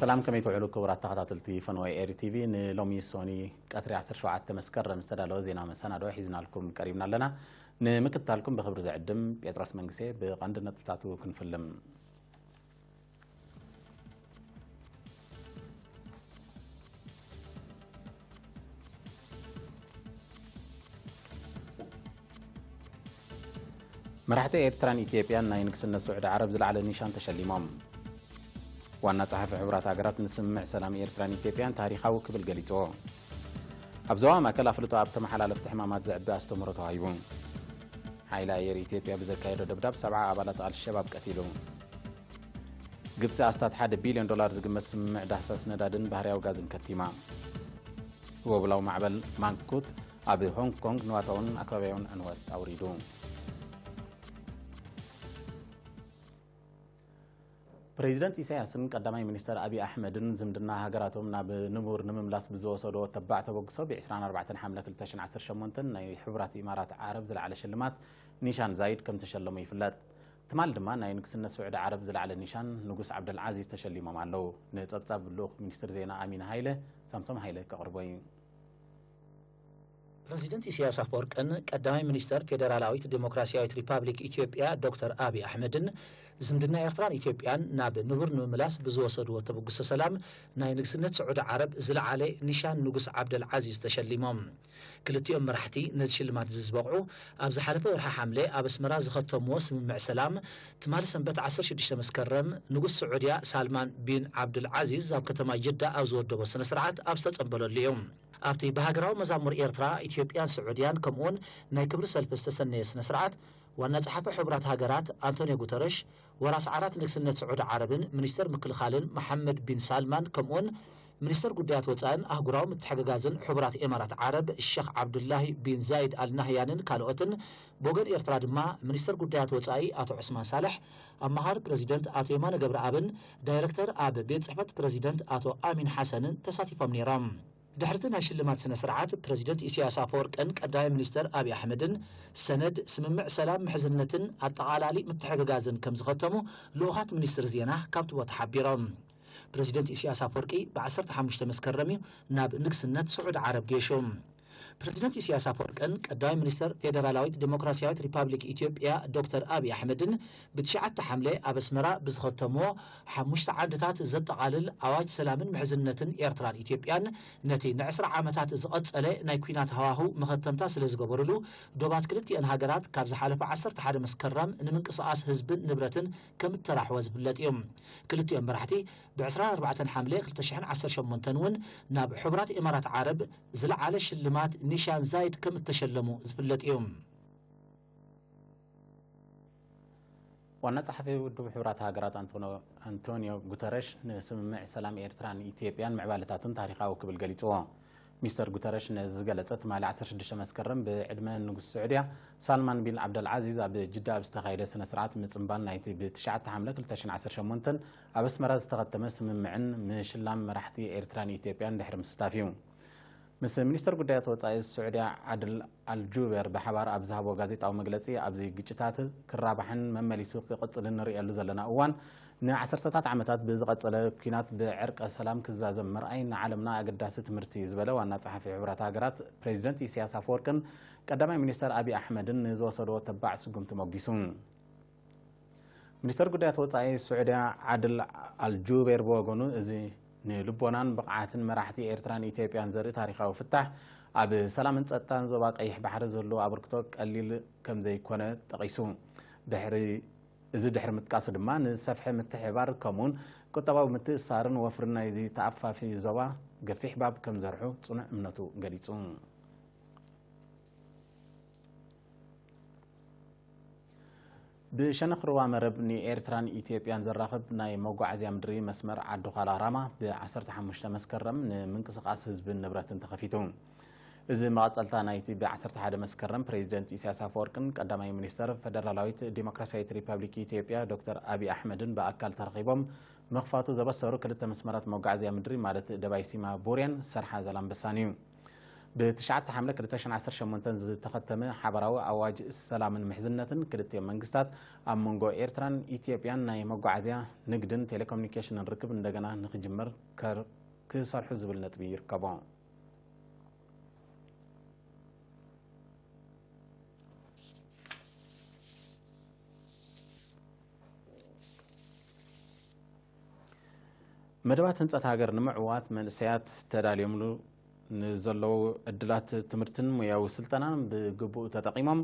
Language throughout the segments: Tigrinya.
ሰላም፣ ከመይ ትውዕሉ ክቡራት ተኸታተልቲ ፈነወ ኤሪ ቲቪ? ንሎሚ ሶኒ ቀትሪ ዓሰርተ ሸውዓተ መስከረም ዝተዳለወ ዜና መሰናዶ ሒዝናልኩም ቀሪብና ኣለና። ንምክትታልኩም ብኽብሪ ዝዕድም ጴጥሮስ መንግሴ። ብቐንዲ ነጥብታቱ ክንፍልም። መራሕቲ ኤርትራን ኢትዮጵያን ናይ ንግስነት ስዑዲ ዓረብ ዝለዓለ ኒሻን ተሸሊሞም። ዋና ጸሓፊ ሕቡራት ሃገራት ንስምምዕ ሰላም ኤርትራን ኢትዮጵያን ታሪኻዊ ክብል ገሊጽዎ። ኣብ ዞባ ማእከል ኣፍልጦ ኣብ ተመሓላለፍቲ ሕማማት ዘዕቢ ኣስተምህሮ ተዋሂቡ። ሓይሊ ኣየር ኢትዮጵያ ብዘካየዶ ደብዳብ ሰብዓ ኣባላት ኣልሸባብ ቀቲሉ። ግብጺ ኣስታት ሓደ ቢልዮን ዶላር ዝግመት ስምምዕ ዳህሳስ ነዳድን ባህርያዊ ጋዝን ከቲማ። ወብላዊ ማዕበል ማንኩት ኣብ ሆንግ ኮንግ ንዋታውን ኣከባቢያውን ዕንወት ኣውሪዱ። ፕሬዚደንት ኢሳያስን ቀዳማይ ሚኒስተር ኣብይ ኣሕመድን ዝምድና ሃገራቶም ናብ ንቡር ንምምላስ ብዝወሰዶ ተባዕ ተበግሶ፣ ብ ዕስራን ኣርባዕተን ሓምለ ክልተ ሽሕን ዓሰርተ ሸሞንተን ናይ ሕቡራት ኢማራት ዓረብ ዝለዓለ ሽልማት ኒሻን ዛይድ ከም ተሸለሙ ይፍለጥ። ትማል ድማ ናይ ንግስነት ስዑዲ ዓረብ ዝለዓለ ኒሻን ንጉስ ዓብደልዓዚዝ ተሸሊሞም ኣለዉ። ንጸብጻብ ልኡኽ ሚኒስትር ዜና ኣሚን ሃይለ፣ ሳምሶም ሃይለ ከቕርቦ እዩ። ፕረዚደንት ኢሳያስ ኣፈወርቅን ቀዳማይ ሚኒስተር ፌደራላዊት ዴሞክራሲያዊት ሪፓብሊክ ኢትዮጵያ ዶክተር ኣብይ ኣሕመድን ዝምድና ኤርትራን ኢትዮጵያን ናብ ንቡር ንምምላስ ብዝወሰድዎ ተበግሶ ሰላም ናይ ንግስነት ስዑዲ ዓረብ ዝለዓለ ኒሻን ንጉስ ዓብደል ዓዚዝ ተሸሊሞም። ክልቲኦም መራሕቲ ነዚ ሽልማት እዚ ዝበቕዑ ኣብ ዝሓለፈ ወርሒ ሓምለ ኣብ ኣስመራ ዝኸተምዎ ስምምዕ ሰላም ትማሊ ሰንበት ዓሰርተ ሽዱሽተ መስከረም ንጉስ ስዑድያ ሳልማን ቢን ዓብዱል ዓዚዝ ኣብ ከተማ ጅዳ ኣብ ዝወደቦ ስነ ስርዓት ኣብ ዝተጸንበለሉ እዩ። ኣብቲ ብሃገራዊ መዛሙር ኤርትራ፣ ኢትዮጵያን ስዑድያን ከምኡውን ናይ ክብሪ ሰልፊ ዝተሰነየ ስነ ስርዓት ዋና ጸሓፊ ሕቡራት ሃገራት ኣንቶኒዮ ጉተረሽ፣ ወራስ ዓራት ንግስነት ስዑዲ ዓረብን ሚኒስተር ምክልኻልን መሓመድ ቢን ሳልማን ከምኡውን ሚኒስተር ጉዳያት ወጻእን ኣህጉራዊ ምትሕግጋዝን ሕቡራት ኢማራት ዓረብ ሸኽ ዓብዱላሂ ቢን ዛይድ ኣል ናህያንን ካልኦትን፣ ብወገን ኤርትራ ድማ ሚኒስተር ጉዳያት ወጻኢ ኣቶ ዑስማን ሳልሕ፣ ኣማኻሪ ፕረዚደንት ኣቶ የማነ ገብረኣብን ዳይረክተር ኣብ ቤት ጽሕፈት ፕረዚደንት ኣቶ ኣሚን ሓሰንን ተሳቲፎም ነይሮም። ድሕርቲ ናይ ሽልማት ስነ ስርዓት፣ ፕረዚደንት ኢሳያስ ኣፈወርቅን ቀዳማይ ሚኒስተር ኣብይ ኣሕመድን ሰነድ ስምምዕ ሰላም ምሕዝነትን ኣጠቓላሊ ምትሕግጋዝን ከም ዝኸተሙ ልኡኻት ሚኒስትሪ ዜና ካብቲ ቦታ ሓቢሮም። ፕረዚደንት ኢሳያስ ኣፈወርቂ ብ ዓሰርተ ሓሙሽተ መስከረም እዩ ናብ ንግስነት ስዑዲ ዓረብ ገይሹ። ፕረዚደንት ኢሳያስ ኣፈወርቅን ቀዳማይ ሚኒስተር ፌደራላዊት ዴሞክራሲያዊት ሪፓብሊክ ኢትዮጵያ ዶክተር ኣብይ ኣሕመድን ብትሽዓተ ሓምለ ኣብ ኣስመራ ብዝኸተምዎ ሓሙሽተ ዓንድታት ዘጠቓልል ኣዋጅ ሰላምን ምሕዝነትን ኤርትራን ኢትዮጵያን፣ ነቲ ንዕስራ ዓመታት ዝቐጸለ ናይ ኲናት ሃዋህው መኸተምታ ስለ ዝገበሩሉ፣ ዶባት ክልቲአን ሃገራት ካብ ዝሓለፈ ዓሰርተ ሓደ መስከረም ንምንቅስቓስ ህዝብን ንብረትን ከም እተራሕወ ዝፍለጥ እዩ። ክልቲኦም መራሕቲ ብ ዕስራን ኣርባዕተን ሓምለ ክልተ ሽሕን ዓሰርተ ሸሞንተን እውን ናብ ሕቡራት ኢማራት ዓረብ ዝለዓለ ሽልማት ኒሻን ዛይድ ከም እተሸለሙ ዝፍለጥ እዩ። ዋና ጸሓፊ ውድብ ሕቡራት ሃገራት ኣንቶኖ-፣ ኣንቶኒዮ ጉተረሽ ንስምምዕ ሰላም ኤርትራን ኢትዮጵያን ምዕባለታቱን ታሪኻዊ ክብል ገሊጽዎ። ሚስተር ጉተረሽ ነዚ ዝገለጸ ትማሊ ዓሰርተ ሽዱሽተ መስከረም ብዕድመ ንጉስ ስዑድያ ሳልማን ቢን ዓብደልዓዚዝ ኣብ ጅዳ ኣብ ዝተኻየደ ስነ ስርዓት ምጽንባል ናይቲ ብ ትሽዓተ ሓምለ ክልተ ሽሕን ዓሰርተ ሸሞንተን ኣብ ኣስመራ ዝተኸተመ ስምምዕን ምሽላም መራሕቲ ኤርትራን ኢትዮጵያን ድሕሪ ምስታፍ እዩ። ምስ ሚኒስተር ጉዳያት ወጻኢ ስዑድያ ዓድል ኣልጁቤር ብሓባር ኣብ ዝሃቦ ጋዜጣዊ መግለጺ፣ ኣብዚ ግጭታት ክራባሕን መመሊሱ ክቕጽልን ንርእየሉ ዘለና እዋን፣ ንዓሰርተታት ዓመታት ብዝቐጸለ ኲናት ብዕርቀ ሰላም ክዛዘም ምርኣይ ንዓለምና ኣገዳሲ ትምህርቲ እዩ ዝበለ ዋና ጸሓፊ ሕቡራት ሃገራት፣ ፕሬዚደንት ኢሳያስ ኣፈወርቅን ቀዳማይ ሚኒስተር ኣብይ ኣሕመድን ንዝወሰድዎ ተባዕ ስጉምቲ ሞጊሱ። ሚኒስተር ጉዳያት ወጻኢ ስዑድያ ዓድል ኣልጁቤር ብወገኑ፣ እዚ ንልቦናን ብቕዓትን መራሕቲ ኤርትራን ኢትዮጵያን ዘርኢ ታሪኻዊ ፍታሕ፣ ኣብ ሰላምን ጸጥታን ዞባ ቀይሕ ባሕሪ ዝህልዎ ኣበርክቶ ቀሊል ከም ዘይኮነ ጠቒሱ። ድሕሪ፣ እዚ ድሕሪ ምጥቃሱ ድማ፣ ንሰፍሐ ምትሕብባር ከምኡውን ቁጠባዊ ምትእስሳርን ወፍርን ናይዚ ተኣፋፊ ዞባ ገፊሕ ባብ ከም ዘርሑ ጽኑዕ እምነቱ ገሊጹ። ብሸነኽ ሩባ መረብ ንኤርትራን ኢትዮጵያን ዘራኽብ ናይ መጓዓዝያ ምድሪ መስመር ዓዲ ዃላ ራማ ብ ዓሰርተ ሓሙሽተ መስከረም ንምንቅስቓስ ህዝብን ንብረትን ተኸፊቱ። እዚ መቐጸልታ ናይቲ ብ ዓሰርተ ሓደ መስከረም ፕሬዚደንት ኢሳያስ ኣፈወርቅን ቀዳማይ ሚኒስተር ፈደራላዊት ዲሞክራሲያዊት ሪፐብሊክ ኢትዮጵያ ዶክተር ኣብይ ኣሕመድን ብኣካል ተረኺቦም ምኽፋቱ ዘበሰሩ ክልተ መስመራት መጓዓዝያ ምድሪ፣ ማለት ደባይ ሲማ ቡሬን ሰርሓ ዛላምበሳን እዩ። ብ9 ሓምለ ክልተ ሽሕን ዓሰርተ ሸሞንተን ዝተኸተመ ሓበራዊ ኣዋጅ ሰላምን ምሕዝነትን ክልቲኦም መንግስታት ኣብ መንጎ ኤርትራን ኢትዮጵያን ናይ መጓዓዝያ፣ ንግድን ቴሌኮሙኒኬሽንን ርክብ እንደገና ንክጅመር ከር-፣ ክሰርሑ ዝብል ነጥቢ ይርከቦ። መደባት ህንጸት ሃገር ንምዕዋት መንእሰያት ተዳልዮምሉ ንዘለዉ ዕድላት ትምህርትን ሞያዊ ስልጠናን ብግቡእ ተጠቒሞም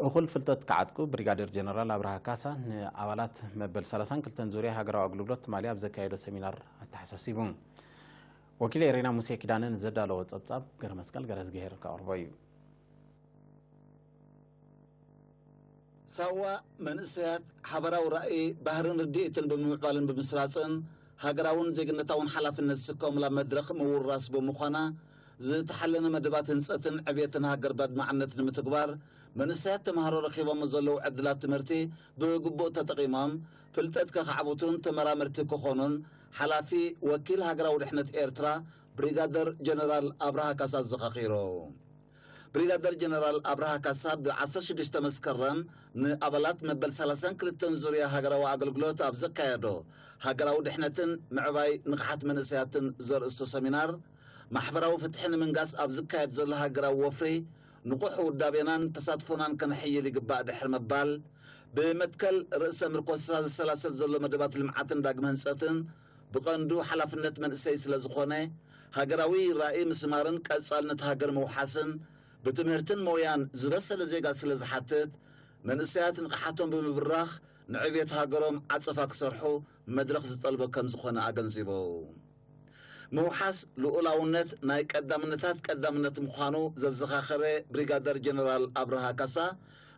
እኹል ፍልጠት ክዓጥቁ ብሪጋዴር ጀነራል ኣብርሃ ካሳ ንኣባላት መበል ሰላሳን ክልተን ዙርያ ሃገራዊ ኣገልግሎት ትማሊ ኣብ ዘካየዶ ሰሚናር ኣተሓሳሲቡ። ወኪል ኤሬና ሙሴ ኪዳነ ንዘዳለዎ ጸብጻብ ገረ መስቀል ገረዝግሄር ከቕርቦ እዩ። ሳዋ መንእሰያት ሓበራዊ ራእይ፣ ባህርን ርድኢትን ብምምዕባልን ብምስራጽን፣ ሃገራውን ዜግነታውን ሓላፍነት ዝስከሙላ መድረኽ ምውራስ ብምዃና፣ ዝተሓለነ መደባት ህንጸትን ዕብየትን ሃገር ባድማዕነት ንምትግባር፣ መንእሰያት ተምሃሮ ረኺቦም ዘለዉ ዕድላት ትምህርቲ ብግቡእ ተጠቒሞም፣ ፍልጠት ከኻዕብቱን ተመራመርቲ ክኾኑን ሓላፊ ወኪል ሃገራዊ ድሕነት ኤርትራ ብሪጋደር ጀነራል ኣብርሃ ካሳ ኣዘኻኺሩ። ብሪጋደር ጀነራል ኣብርሃ ካሳ ብ16 መስከረም ንኣባላት መበል ሰላሳን ክልተን ዙርያ ሃገራዊ ኣገልግሎት ኣብ ዘካየዶ ሃገራዊ ድሕነትን ምዕባይ ንቕሓት መንእሰያትን ዘርእስቶ ሰሚናር፣ ማሕበራዊ ፍትሒ ንምንጋስ ኣብ ዝካየድ ዘሎ ሃገራዊ ወፍሪ ንቑሕ ውዳቤናን ተሳትፎናን ከነሕይል ይግባእ ድሕሪ ምባል፣ ብመትከል ርእሰ ምርኮሳ ዝሰላሰል ዘሎ መደባት ልምዓትን ዳግመ ህንጸትን ብቐንዱ ሓላፍነት መንእሰይ ስለ ዝኾነ፣ ሃገራዊ ራእይ ምስማርን ቀጻልነት ሃገር ምውሓስን ብትምህርትን ሞያን ዝበሰለ ዜጋ ስለ ዝሓትት፣ መንእሰያት ንቕሓቶም ብምብራኽ ንዕብየት ሃገሮም ዓጸፋ ክሰርሑ መድረኽ ዝጠልቦ ከም ዝኾነ ኣገንዚቡ። ምውሓስ ልኡላውነት ናይ ቀዳምነታት ቀዳምነት ምዃኑ ዘዘኻኸረ ብሪጋደር ጀነራል ኣብርሃ ካሳ፣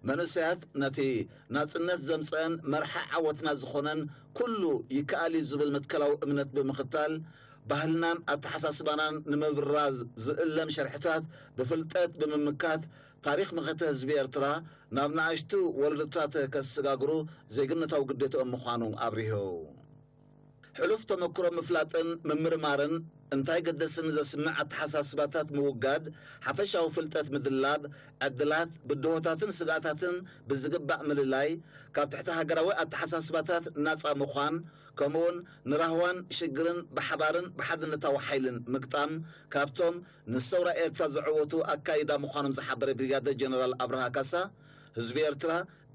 መንእሰያት ነቲ ናጽነት ዘምጸአን መርሓ ዓወትና ዝኾነን ኩሉ ይከኣል እዩ ዝብል መትከላዊ እምነት ብምኽታል፣ ባህልናን ኣተሓሳስባናን ንምብራዝ ዝእለም ሸርሕታት ብፍልጠት ብምምካት፣ ታሪኽ መኸተ ህዝቢ ኤርትራ ናብ ንኣሽቱ ወለዶታት ከሰጋግሩ ዜግነታዊ ግዴትኦም ምዃኑ ኣብሪሁ። ሕሉፍ ተመክሮ ምፍላጥን ምምርማርን፣ እንታይ ገደስን ዘስምዕ ኣተሓሳስባታት ምውጋድ፣ ሓፈሻዊ ፍልጠት ምድላብ፣ ዕድላት፣ ብድሆታትን ስግኣታትን ብዝግባእ ምልላይ፣ ካብ ትሕቲ ሃገራዊ ኣተሓሳስባታት ናጻ ምዃን፣ ከምኡውን ንራህዋን ሽግርን ብሓባርን ብሓድነታዊ ሓይልን ምግጣም፣ ካብቶም ንሰውራ ኤርትራ ዘዕወቱ ኣካይዳ ምዃኖም ዝሓበረ ብሪጋደር ጀነራል ኣብርሃ ካሳ፣ ህዝቢ ኤርትራ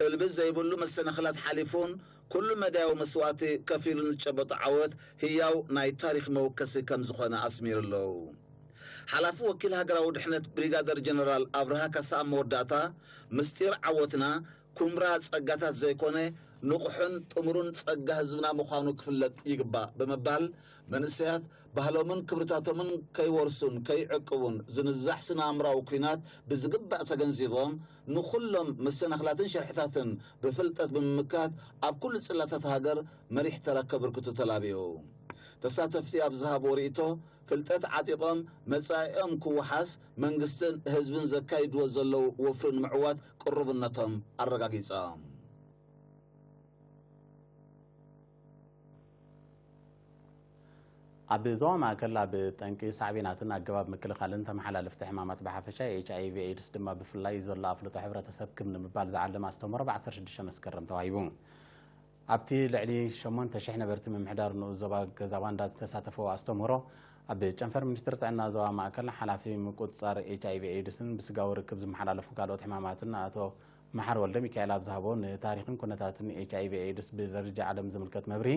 እልቢ ዘይብሉ መሰናኽላት ሓሊፉን ኩሉ መዳያዊ መስዋእቲ ከፊሉን ዝጨበጦ ዓወት ህያው ናይ ታሪኽ መወከሲ ከም ዝኾነ ኣስሚሩ ኣሎ። ሓላፊ ወኪል ሃገራዊ ድሕነት ብሪጋደር ጀነራል ኣብርሃ ካሳ ኣብ መወዳእታ፣ ምስጢር ዓወትና ኩምራ ጸጋታት ዘይኮነ፣ ንቑሕን ጥሙሩን ጸጋ ህዝብና ምዃኑ ክፍለጥ ይግባእ ብምባል፣ መንእሰያት ባህሎምን ክብርታቶምን ከይወርሱን ከይዕቅቡን ዝንዛሕ ስነ ኣእምራዊ ኲናት ብዝግባእ ተገንዚቦም፣ ንኹሎም መሰናኽላትን ሸርሕታትን ብፍልጠት ብምምካት፣ ኣብ ኩሉ ጽላታት ሃገር መሪሕ ተራ ከበርክቱ ተላብዩ። ተሳተፍቲ ኣብ ዝሃብዎ ርእይቶ፣ ፍልጠት ዓጢቖም መጻኢኦም ክወሓስ መንግስትን ህዝብን ዘካይድዎ ዘለዉ ወፍሪ ንምዕዋት ቅሩብነቶም ኣረጋጊጾም። ኣብ ዞባ ማእከል ኣብ ጠንቂ ሳዕቤናትን ኣገባብ ምክልኻልን ተመሓላለፍቲ ሕማማት ብሓፈሻ፣ ኤች ኣይ ቪ ኤድስ ድማ ብፍላይ ዘሎ ኣፍልጦ ሕብረተሰብ ክብ ንምባል ዝዓለመ ኣስተምህሮ ብ16 መስከረም ተዋሂቡ። ኣብቲ ልዕሊ ሸሞንተ ሽሕ ነበርቲ ምምሕዳር ንኡስ ዞባ ገዛ ባንዳ ዝተሳተፈዎ ኣስተምህሮ፣ ኣብ ጨንፈር ሚኒስትሪ ጥዕና ዞባ ማእከል ሓላፊ ምቁጽጻር ኤች ኣይ ቪ ኤድስን ብስጋዊ ርክብ ዝመሓላለፉ ካልኦት ሕማማትን ኣቶ መሓሪ ወልደ ሚካኤል ኣብ ዝሃቦ ንታሪኽን ኩነታትን ኤች ኣይ ቪ ኤድስ ብደረጃ ዓለም ዝምልከት መብርሂ፣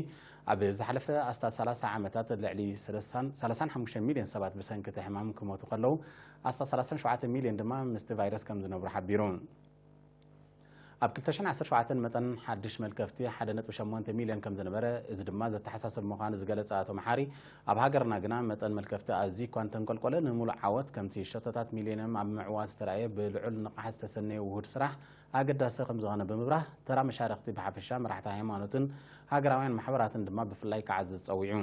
ኣብ ዝሓለፈ ኣስታት ሰላሳ ዓመታት ልዕሊ ሰላሳን ሓሙሽተ ሚልዮን ሰባት ብሰንኪ እቲ ሕማም ክሞቱ ከለዉ፣ ኣስታት ሰላሳን ሸውዓተ ሚልዮን ድማ ምስቲ ቫይረስ ከም ዝነብሩ ሓቢሩ። ኣብ ክልተ ሽሕን ዓሰርተ ሸውዓተን መጠን ሓድሽ መልከፍቲ ሓደ ነጥቢ ሸሞንተ ሚልዮን ከም ዝነበረ፣ እዚ ድማ ዘተሓሳስብ ምዃኑ ዝገለጸ ኣቶ መሓሪ፣ ኣብ ሃገርና ግና መጠን መልከፍቲ ኣዝዩ እኳ እንተንቆልቆለ፣ ንምሉእ ዓወት ከምቲ ሸቶታት ሚልዮንየም ኣብ ምዕዋት ዝተራእየ ብልዑል ንቕሓት ዝተሰነየ ውሁድ ስራሕ ኣገዳሲ ከም ዝኾነ ብምብራህ፣ ተራ መሻርኽቲ ብሓፈሻ፣ መራሕቲ ሃይማኖትን ሃገራውያን ማሕበራትን ድማ ብፍላይ ክዓዝዝ ጸዊዑ።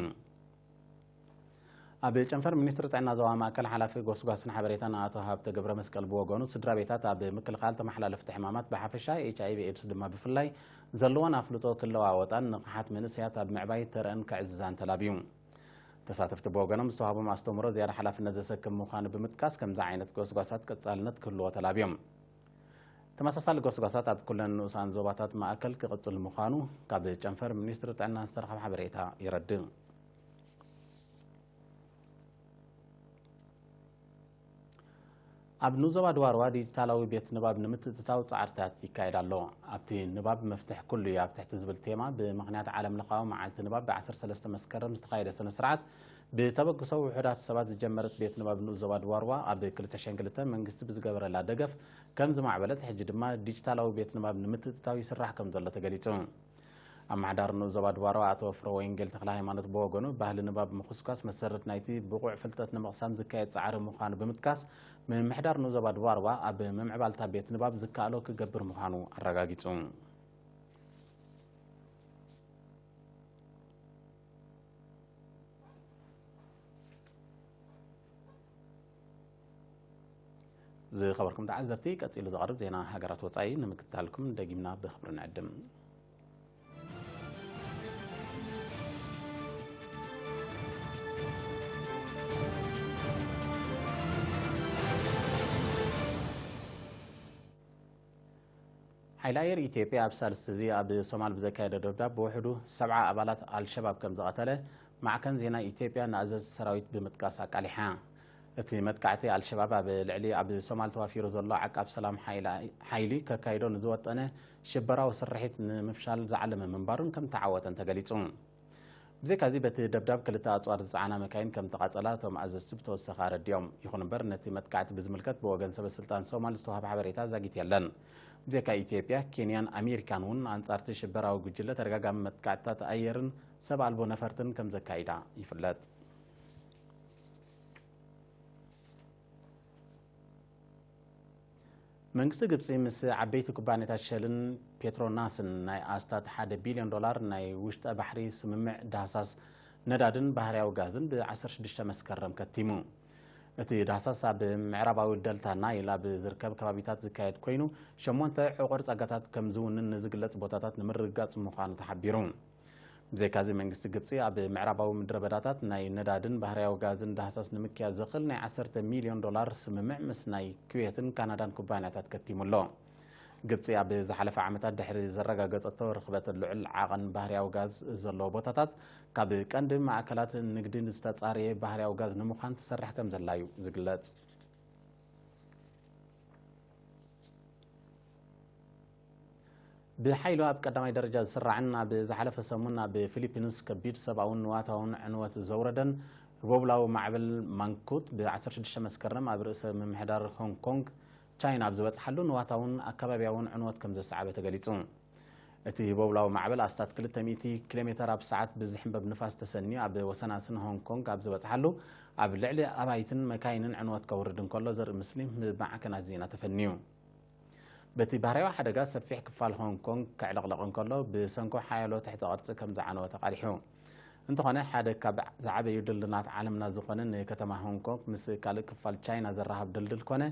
ኣብ ጨንፈር ሚኒስትሪ ጥዕና ዞባ ማእከል ሓላፊ ጎስጓስን ሓበሬታን ኣቶ ሃብተ ገብረ መስቀል ብወገኑ፣ ስድራ ቤታት ኣብ ምክልኻል ተመሓላለፍቲ ሕማማት ብሓፈሻ፣ ኤች ኣይ ቪ ኤድስ ድማ ብፍላይ ዘለወን ኣፍልጦ ክለዋወጣን ንቕሓት መንእሰያት ኣብ ምዕባይ ተረአን ከዕዝዛን ተላብዩ። ተሳተፍቲ ብወገኖም ዝተዋህቦም ኣስተምህሮ ዝያዳ ሓላፍነት ዘሰክም ምዃኑ ብምጥቃስ፣ ከምዚ ዓይነት ጎስጓሳት ቀጻልነት ክህልዎ ተላብዮም። ተመሳሳሊ ጎስጓሳት ኣብ ኩለን ንኡሳን ዞባታት ማእከል ክቕጽል ምዃኑ ካብ ጨንፈር ሚኒስትሪ ጥዕና ዝተረኸበ ሓበሬታ የረድእ። ኣብ ንዞባ ድዋርዋ ዲጂታላዊ ቤት ንባብ ንምትእትታው ጻዕርታት ይካየድ ኣሎ። ኣብቲ ንባብ መፍትሕ ኩሉ እዩ ኣብ ትሕቲ ዝብል ቴማ ብምኽንያት ዓለም ለኻዊ መዓልቲ ንባብ ብ13 መስከረም ዝተኻየደ ስነ ስርዓት ብተበግሶ ውሑዳት ሰባት ዝጀመረት ቤት ንባብ ንኡስ ዞባ ድዋርዋ ኣብ ክልተ ሽሕን ክልተን መንግስቲ ብዝገበረላ ደገፍ ከም ዝማዕበለት፣ ሕጂ ድማ ዲጂታላዊ ቤት ንባብ ንምትእትታው ይስራሕ ከም ዘሎ ተገሊጹ። ኣመሓዳሪ ንኡስ ዞባ ድዋርዋ ኣቶ ፍረ ወንጌል ተክለ ሃይማኖት ብወገኑ፣ ባህሊ ንባብ ምኹስኳስ መሰረት ናይቲ ብቑዕ ፍልጠት ንምቕሳም ዝካየድ ጻዕሪ ምዃኑ ብምጥቃስ፣ ምምሕዳር ንኡስ ዞባ ድዋርዋ ኣብ ምምዕባልታ ቤት ንባብ ዝከኣሎ ክገብር ምዃኑ ኣረጋጊጹ። ዝኸበርኩም ተዓዘብቲ፣ ቀጺሉ ዝቐርብ ዜና ሃገራት ወጻኢ ንምክትታልኩም ደጊምና ብኽብሪ ንዕድም። ሓይሊ ኣየር ኢትዮጵያ ኣብ ሳልስቲ እዚ ኣብ ሶማል ብዘካየዶ ደብዳብ ብውሕዱ ሰብዓ ኣባላት ኣልሸባብ ከም ዝቐተለ ማዕከን ዜና ኢትዮጵያ ንኣዘዝቲ ሰራዊት ብምጥቃስ ኣቃሊሓ። እቲ መጥቃዕቲ ኣልሸባብ ኣብ ልዕሊ ኣብ ሶማል ተዋፊሩ ዘሎ ዓቃብ ሰላም ሓይሊ፣ ሓይሊ ከካይዶ ንዝወጠነ ሽበራዊ ስርሒት ንምፍሻል ዝዓለመ ምንባሩን ከም ተዓወተን ተገሊጹ። ብዘይካዚ በቲ ደብዳብ ክልተ ኣጽዋር ዝጸዓና መካይን ከም ተቓጸላ እቶም ኣዘዝቲ ብተወሰኸ ኣረዲኦም። ይኹን እምበር ነቲ መጥቃዕቲ ብዝምልከት ብወገን ሰበ ስልጣን ሶማል ዝተዋህበ ሓበሬታ ዛጊት የለን። ብዘይካ ኢትዮጵያ፣ ኬንያን ኣሜሪካን እውን ኣንጻርቲ ሽበራዊ ጉጅለ ተደጋጋሚ መጥቃዕትታት ኣየርን ሰብ ኣልቦ ነፈርትን ከም ዘካይዳ ይፍለጥ። መንግስቲ ግብጺ ምስ ዓበይቲ ኩባንያታት ሸልን ፔትሮናስን ናይ ኣስታት ሓደ ቢልዮን ዶላር ናይ ውሽጠ ባሕሪ ስምምዕ ዳህሳስ ነዳድን ባህርያዊ ጋዝን ብ16 መስከረም ከቲሙ። እቲ ዳህሳስ ኣብ ምዕራባዊ ደልታ ናይል ኣብ ዝርከብ ከባቢታት ዝካየድ ኮይኑ፣ ሸሞንተ ዕቑር ጸጋታት ከም ዝውንን ንዝግለጽ ቦታታት ንምርግጋጽ ምዃኑ ተሓቢሩ። ብዘይካዚ መንግስቲ ግብጺ ኣብ ምዕራባዊ ምድረ በዳታት ናይ ነዳድን ባህርያዊ ጋዝን ዳህሳስ ንምክያድ ዘኽእል ናይ ዓሰርተ ሚልዮን ዶላር ስምምዕ ምስ ናይ ኩዌትን ካናዳን ኩባንያታት ከቲሙ ኣሎ። ግብጺ ኣብ ዝሓለፈ ዓመታት ድሕሪ ዘረጋገጸቶ ርኽበት ልዑል ዓቐን ባህርያዊ ጋዝ ዘለዎ ቦታታት ካብ ቀንዲ ማእከላት ንግዲ ዝተጻረየ ባህርያዊ ጋዝ ንምዃን ትሰርሕ ከም ዘላ እዩ ዝግለጽ። ብሓይሉ ኣብ ቀዳማይ ደረጃ ዝስራዕን ኣብ ዝሓለፈ ሰሙን ኣብ ፊሊፒንስ ከቢድ ሰብኣውን ንዋታውን ዕንወት ዘውረደን ህቦብላዊ ማዕበል ማንኩት ብ16 መስከረም ኣብ ርእሰ ምምሕዳር ሆንግ ኮንግ ቻይና ኣብ ዝበጽሓሉ ንዋታውን ኣከባቢያውን ዕንወት ከም ዘሰዓበ ተገሊጹ። እቲ ህቦብላዊ ማዕበል ኣስታት ክልተ ሚእቲ ኪሎ ሜተር ኣብ ሰዓት ብዝሕንበብ ንፋስ ተሰንዩ ኣብ ወሰናስን ሆንግ ኮንግ ኣብ ዝበጽሓሉ፣ ኣብ ልዕሊ ኣባይትን መካይንን ዕንወት ከውርድ እንከሎ ዘርኢ ምስሊ ብማዕከናት ዜና ተፈንዩ። በቲ ባህርያዊ ሓደጋ ሰፊሕ ክፋል ሆንግ ኮንግ ከዕለቕለቕ እንከሎ፣ ብሰንኮ ሓያሎ ትሕተ ቅርጺ ከም ዝዓነወ ተቓሊሑ። እንተኾነ፣ ሓደ ካብ ዝዓበዩ ድልድላት ዓለምና ዝኾነ ንከተማ ሆንግ ኮንግ ምስ ካልእ ክፋል ቻይና ዘራኽብ ድልድል ኮነ፣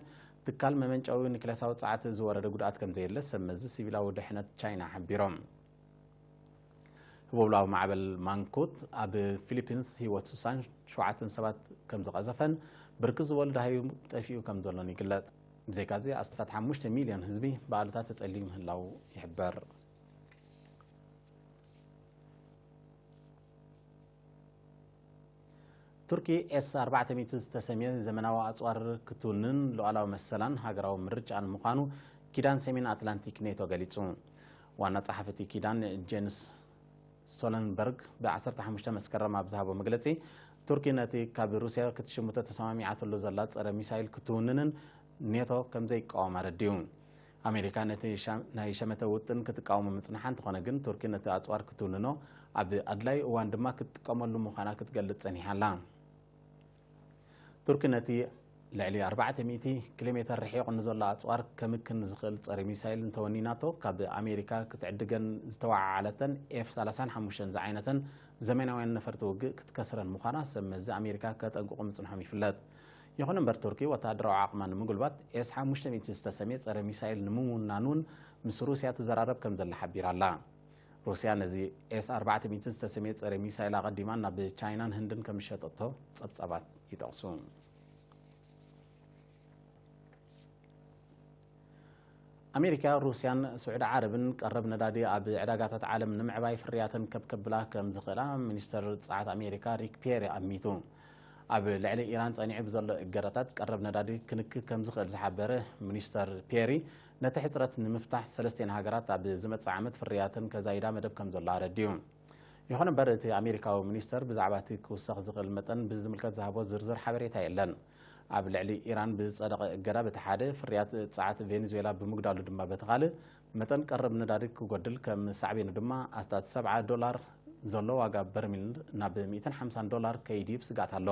ትካል መመንጨዊ ኒክለሳዊ ጸዓት ዝወረደ ጉድኣት ከም ዘየለ ሰብ መዚ ሲቪላዊ ድሕነት ቻይና ሓቢሮም። ህቦብላዊ ማዕበል ማንኩት ኣብ ፊሊፒንስ ህይወት ስሳን ሸውዓተን ሰባት ከም ዝቐዘፈን ብርክት ዝበሉ ደሃዩ ጠፊኡ ከም ዘሎን ይግለጽ። ብዘይካዚ ኣስታት ሓሙሽተ ሚልዮን ህዝቢ ብኣሉታ ተጸልዩ ምህላው ይሕበር። ቱርኪ ኤስ ኣርባዕተ ሚእቲ ዝተሰምየ ዘመናዊ ኣጽዋር ክትውንን ሉዓላዊ መሰላን ሃገራዊ ምርጫን ምዃኑ ኪዳን ሰሜን ኣትላንቲክ ኔቶ ገሊጹ። ዋና ጸሓፊ እቲ ኪዳን ጄንስ ስቶለንበርግ ብ15 መስከረም ኣብ ዝሃቦ መግለጺ፣ ቱርኪ ነቲ ካብ ሩስያ ክትሽምቶ ተሰማሚዓትሉ ዘላ ጸረ ሚሳይል ክትውንንን ኔቶ ከም ዘይቃወም ኣረዲኡ። ኣሜሪካ ነቲ ሻ-፣ ናይ ሸመተ ውጥን ክትቃወሞ ምጽንሓ እንተኾነ ግን፣ ቱርኪ ነቲ ኣጽዋር ክትውንኖ፣ ኣብ ኣድላይ እዋን ድማ ክትጥቀመሉ ምዃና ክትገልጽ ጸኒሓ ኣላ። ቱርኪ ነቲ ልዕሊ ኣርባዕተ ሚእቲ ኪሎ ሜተር ርሒቑ ንዘሎ ኣጽዋር ከምክን ዝኽእል ጸረ ሚሳይል እንተወኒናቶ፣ ካብ ኣሜሪካ ክትዕድገን ዝተወዓዓለተን ኤፍ ሰላሳን ሓሙሽተን ዝዓይነተን ዘመናውያን ነፈርቲ ውግእ ክትከስረን ምዃና ሰብ መዚ ኣሜሪካ ከጠንቅቑ ምጽንሖም ይፍለጥ። ይኹን እምበር፣ ቱርኪ ወተሃደራዊ ዓቕማ ንምጉልባት ኤስ ሓሙሽተ ሚእቲ ዝተሰምየ ጸረ ሚሳይል ንምውናን እውን ምስ ሩስያ ትዘራረብ ከም ዘላ ሓቢራ ኣላ። ሩስያ ነዚ ኤስ ኣርባዕተ ሚእቲ ዝተሰምየ ጸረ ሚሳይል ኣቐዲማ ናብ ቻይናን ህንድን ከም ዝሸጠቶ ጸብጻባት ይጠቕሱ። ኣሜሪካ፣ ሩስያን ስዑዲ ዓረብን ቀረብ ነዳዲ ኣብ ዕዳጋታት ዓለም ንምዕባይ ፍርያተን ከብ ከብላ ከም ዝኽእላ ሚኒስተር ጸዓት ኣሜሪካ ሪክ ፔሪ ኣሚቱ። ኣብ ልዕሊ ኢራን ጸኒዑ ብዘሎ እገዳታት ቀረብ ነዳዲ ክንክ ከም ዝኽእል ዝሓበረ ሚኒስተር ፔሪ፣ ነቲ ሕጽረት ንምፍታሕ ሰለስቲኤን ሃገራት ኣብ ዝመጽእ ዓመት ፍርያተን ከዛይዳ መደብ ከም ዘሎ ኣረዲኡ። ይኹን እምበር፣ እቲ ኣሜሪካዊ ሚኒስተር ብዛዕባ እቲ ክውሰኽ ዝኽእል መጠን ብዝምልከት ዝሃቦ ዝርዝር ሓበሬታ የለን። ኣብ ልዕሊ ኢራን ብዝጸደቐ እገዳ፣ በቲ ሓደ ፍርያት ጸዓት ቬኔዙዌላ ብምጉዳሉ ድማ፣ በቲ ካልእ መጠን ቀረብ ነዳዲ ክጎድል፣ ከም ሳዕቤኑ ድማ ኣስታት ሰብዓ ዶላር ዘሎ ዋጋ በርሚል ናብ ሚእትን ሓምሳን ዶላር ከይድ እዩ ስግኣት ኣሎ።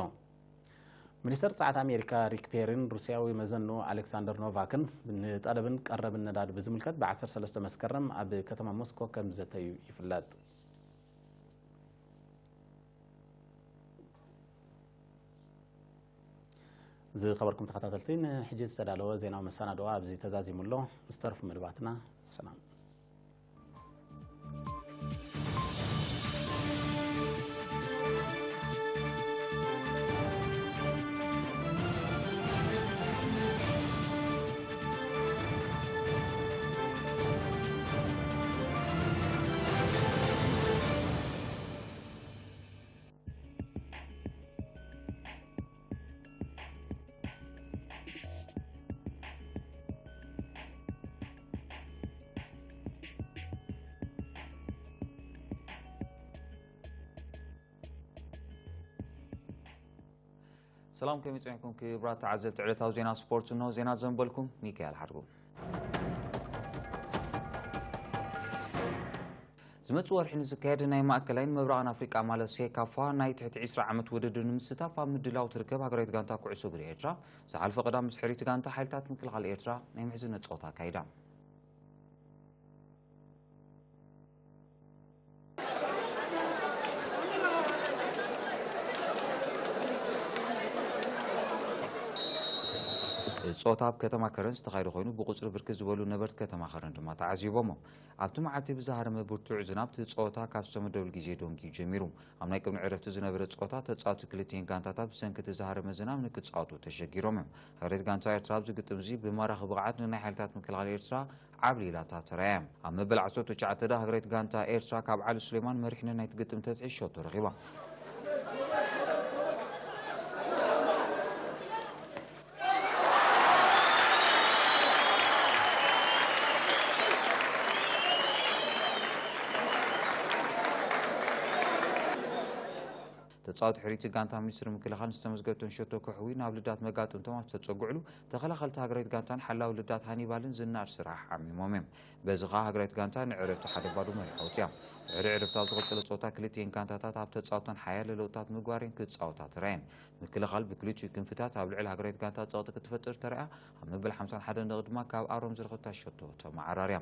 ሚኒስተር ጸዓት ኣሜሪካ ሪክ ፔሪን ሩስያዊ መዘንኡ ኣሌክሳንደር ኖቫክን ንጠለብን ቀረብን ነዳዲ ብዝምልከት ብ ዓሰርተ ሰለስተ መስከረም ኣብ ከተማ ሞስኮ ከም ዝዘተዩ ይፍለጥ። ዝኸበርኩም ተኸታተልቲ፣ ንሕጂ ዝተዳለወ ዜናዊ መሰናድኦ ኣብዚ ተዛዚሙ ኣሎ። ምስ ተረፉ መደባትና ሰላም። ሰላም፣ ከመይ ጸኒሕኩም ክቡራት ተዓዘብቲ ዕለታዊ ዜና ስፖርት? እንሆ ዜና ዘንበልኩም ሚካኤል ሓድጉ። ዝመጽእ ወርሒ ንዝካየድ ናይ ማእከላይን ምብራቕን ኣፍሪቃ ማለት ሴካፋ ናይ ትሕቲ ዕስራ ዓመት ውድድር ንምስታፍ ኣብ ምድላው ትርከብ ሃገራዊት ጋንታ ኩዕሶ እግሪ ኤርትራ፣ ዝሓለፈ ቀዳም ምስ ሕሪት ጋንታ ሓይልታት ምክልኻል ኤርትራ ናይ ምሕዝነት ጸወታ ኣካይዳ። እዚ ጸወታ ኣብ ከተማ ከረን ዝተኻየደ ኮይኑ፣ ብቁጽሪ ብርክት ዝበሉ ነበርቲ ከተማ ከረን ድማ ተዓዚቦሞ። ኣብቲ መዓልቲ ብዝሃረመ ብርቱዕ ዝናብ፣ እቲ ጸወታ ካብ ዝተመደበሉ ግዜ ደንጊዩ ጀሚሩ። ኣብ ናይ ቅድሚ ዕረፍቲ ዝነበረ ጸወታ፣ ተጻወቲ ክልቲኤን ጋንታታት ብሰንኪ እቲ ዝሃረመ ዝናብ ንክጻወቱ ተሸጊሮም እዮም። ሃገራዊት ጋንታ ኤርትራ ኣብዚ ግጥም እዚ ብማራኺ ብቕዓት ንናይ ሓይልታት ምክልኻል ኤርትራ ዓብሊላታ ተራእያ። ኣብ መበል ዓሰርተ ትሽዓተ ደኣ ሃገራዊት ጋንታ ኤርትራ ካብ ዓሊ ሱሌማን መሪሕነት ናይቲ ግጥም ተትሕዝ ሸቶ ረኺባ። ተጻወቲ ሕርይቲ ጋንታ ሚኒስትሪ ምክልኻል ዝተመዝገበቶም ሸቶ ከሕዊ ናብ ልዳት መጋጥምቶም ኣብ ዝተጸግዕሉ፣ ተኸላኸልቲ ሃገራዊት ጋንታን ሓላዊ ልዳት ሃኒባልን ዝናር ስራሕ ዓሚሞም እዮም። በዚ ኸኣ ሃገራዊት ጋንታ ንዕረፍቲ ሓደ ባዶ መሪሓ ወጽያ። ድሕሪ ዕረፍቲ ኣብ ዝቐጸለ ጸወታ ክልቲኤን ጋንታታት ኣብ ተጻወተን ሓያለ ለውጥታት ምግባር እየን ክጻወታ ተራእየን። ምክልኻል ብክልቲኡ ክንፍታት ኣብ ልዕሊ ሃገራዊት ጋንታ ጸቕጢ ክትፈጥር ተራእያ፣ ኣብ መበል ሓምሳን ሓደን ደቒቕ ድማ ካብ ኣሮም ዝረኸብታ ሸቶ ተመዓራርያ።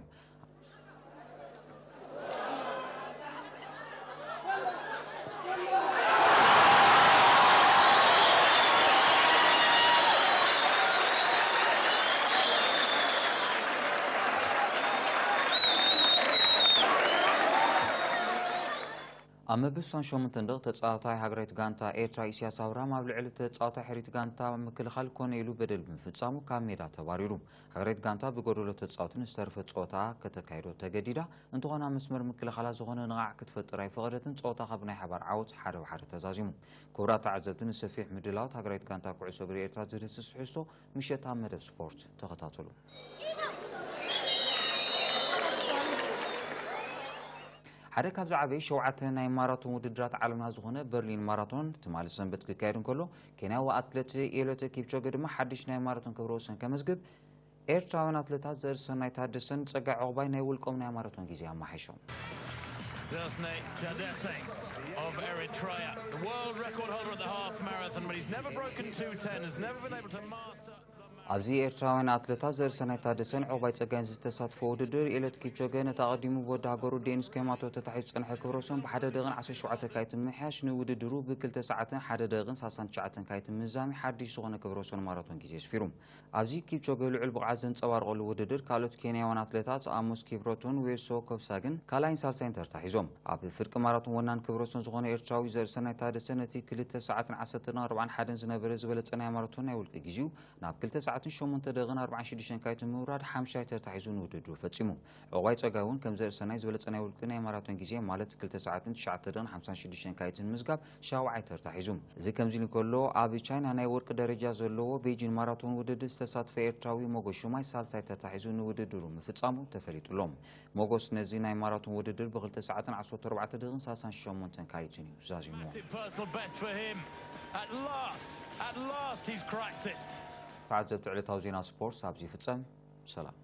ኣብ መበል ስሳን ሸሞንተን ደቕ ተጻዋታይ ሃገራዊት ጋንታ ኤርትራ ኢሳያስ ኣብርሃም ኣብ ልዕሊ ተጻዋታይ ሕሪት ጋንታ ምክልኻል ኮነ ኢሉ በደል ብምፍጻሙ ካብ ሜዳ ተባሪሩ። ሃገራዊት ጋንታ ብጎደሎ ተጻወቲ ንዝተረፈ ጸወታ ከተካይዶ ተገዲዳ፣ እንተኾነ ኣብ መስመር ምክልኻላ ዝኾነ ንቓዕ ክትፈጥር ኣይፈቐደትን። ጸወታ ካብ ናይ ሓባር ዓወት ሓደ ብሓደ ተዛዚሙ። ክቡራት ተዓዘብቲ፣ ንሰፊሕ ምድላዋት ሃገራዊት ጋንታ ኩዕሶ እግሪ ኤርትራ ዝድህስስ ትሕዝቶ ምሸት ኣብ መደብ ስፖርት ተኸታተሉ። ሓደ ካብ ዝዓበዩ ሸውዓተ ናይ ማራቶን ውድድራት ዓለምና ዝኾነ በርሊን ማራቶን ትማሊ ሰንበት ክካየድ እንከሎ፣ ኬንያዊ ኣትሌት ኤልዮት ኪፕቾገ ድማ ሓድሽ ናይ ማራቶን ክብረ ወሰን ከመዝግብ፣ ኤርትራውያን ኣትሌታት ዘርእሰናይ ታደሰን ጸጋይ ዑቕባይ ናይ ውልቆም ናይ ማራቶን ግዜ ኣማሓይሾም። Zerse Tadesse of Eritrea, the world record holder at the half marathon, but he's never broken two ten, has never been able to master the ኣብዚ ኤርትራውያን ኣትለታት ዘርእሰናይ ታደሰን ዑቕባይ ጸጋይን ዝተሳትፎ ውድድር፣ ኤልዮት ኪፕቾገ ነቲ ኣቐዲሙ ብወዲ ሃገሩ ዴኒስ ኬማቶ ተታሒዙ ዝጸንሐ ክብረ ወሰን ብሓደ ደቂቕን ዓሰርተ ሸውዓተ ካይት ብምምሕያሽ ንውድድሩ ብክልተ ሰዓትን ሓደ ደቂቕን ሰላሳን ትሽዓተን ካይት ምዛሚ ሓድሽ ዝኾነ ክብረ ወሰን ማራቶን ግዜ ኣስፊሩ። ኣብዚ ኪፕቾገ ልዑል ብቕዓት ዘንጸባርቐሉ ውድድር፣ ካልኦት ኬንያውያን ኣትለታት ኣሞስ ኪፕሩቶን ዌርሶ ኮፕሳግን ካልኣይን ሳልሳይን ተርታ ሒዞም። ኣብ ፍርቂ ማራቶን ወናን ክብረ ወሰን ዝኾነ ኤርትራዊ ዘርእሰናይ ታደሰ ነቲ ክልተ ሰዓትን ዓሰርተ ደቂቕን ኣርባዓን ሓደን ዝነበረ ዝበለጸ ናይ ማራቶን ናይ ውልቂ ግዜኡ ናብ ክልተ ሰዓትን ሸሞንተ ደቂቕን ኣርባዓን ሽዱሽተን ካይት ብምውራድ ሓምሻይ ተርታ ሒዙ ንውድድሩ ፈጺሙ። ዑቕባይ ጸጋይ እውን ከም ዘርእሰናይ ዝበለጸ ናይ ውልቂ ናይ ማራቶን ግዜ ማለት ክልተ ሰዓትን ትሽዓተ ደቂቕን ሓምሳን ሽዱሽተን ካይትን ምዝጋብ ሻውዓይ ተርታ ሒዙ። እዚ ከምዚ ኢሉ እንከሎ፣ ኣብ ቻይና ናይ ወርቂ ደረጃ ዘለዎ ቤጂን ማራቶን ውድድር ዝተሳትፈ ኤርትራዊ ሞጎስ ሹማይ ሳልሳይ ተርታ ሒዙ ንውድድሩ ምፍጻሙ ተፈሊጡ ኣሎ። ሞጎስ ነዚ ናይ ማራቶን ውድድር ብክልተ ሰዓትን ዓሰርተ ኣርባዕተ ደቂቕን ሰላሳን ሸሞንተን ካይትን እዩ ዛዚሙ። Massive personal best for him. At last, at last he's cracked it. ተዓዘብቲ ዕለታዊ ዜና ስፖርት ኣብዚ ይፍጸም። ሰላም።